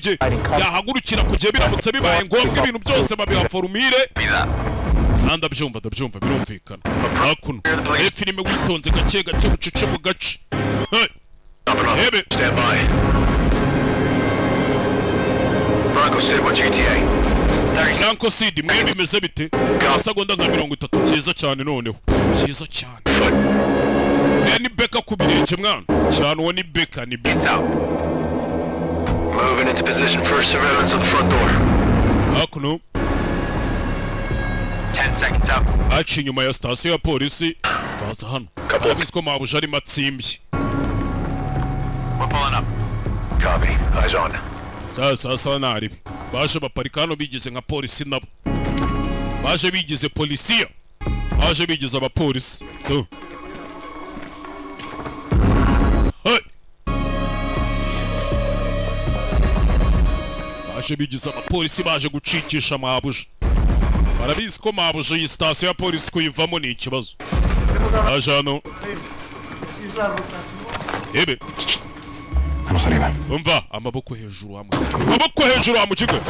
indege yahagurukira ku gihe biramutse bibaye ngombwa. Ibintu byose babiha formule. Sa, ndabyumva, ndabyumva, birumvikana. Hakuno reba filime witonze, gake gake, bucece mu gace. Hey! Hebe. Stand by. Bronco Sid, what's your ETA? Bronco Sid, mwe bimeze bite? Amasegonda nka 30. Byiza cyane, noneho byiza cyane. Ni Beka ku birenge mwana cyane, uwo ni Beka, ni Beka. Moving into position for surveillance of the front door. Hakuno 10 seconds out. Baciye inyuma ya sitasiyo ya polisi, baza hano. Urabizi ko mabuja arimo atsimbye. We're pulling up. Copy. Eyes on. Sasa sasa, naribi baje baparika hano bigize nka polisi, nabo baje bigize polisiya, baje bigize abapolisi tu. Hey! Baje bigize abapolisi, baje gucikisha mabuja. Barabizi ko mabuja iyi sitasiyo ya polisi kuyivamo ni ikibazo. Baje hano, ebe. Manos arriba. Umva, amaboko hejuru hamwe, amaboko hejuru wa mu kigo.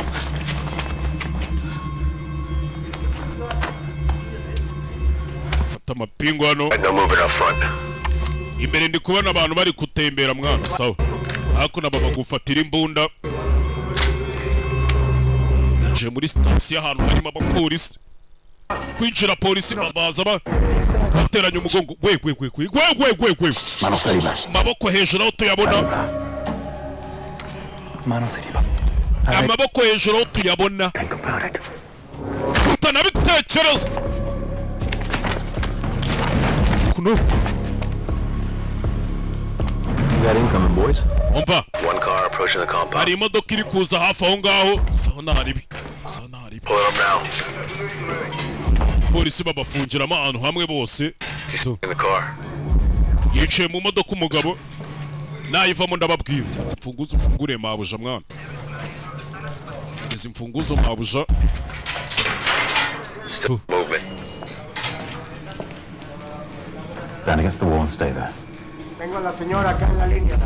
Fata amapingu hano. No movement up front. Imbere ndi kubona abantu bari gutembera mwana. Sawa, hakuno aba bagufatira imbunda. Binjiye muri sitasiyo ahantu harimo abapolisi. Kwinjira polisi babaza bateranya umugongo. We we we we we we we we! Manos arriba. Amaboko hejuru aho tuyabona. Manos arriba. Amaboko hejuru aho tuyabona, utanabitekereza kuno. You got incoming, boys. Umva. One car approaching the compound. Hari imodoka iri kuza hafi aho ngaho. Sawa, ntaribi, sawa, ntaribi. Pull it up now. Polisi babafungiramo ahantu hamwe bose. In the car. Yicaye mu modoka umugabo, nayivamo ndababwira. Fata imfunguzo ufungure mabuja mwana. Hereza imfunguzo mabuja. Still movement. Stand against the wall and stay there. Tengo a la señora acá en la línea.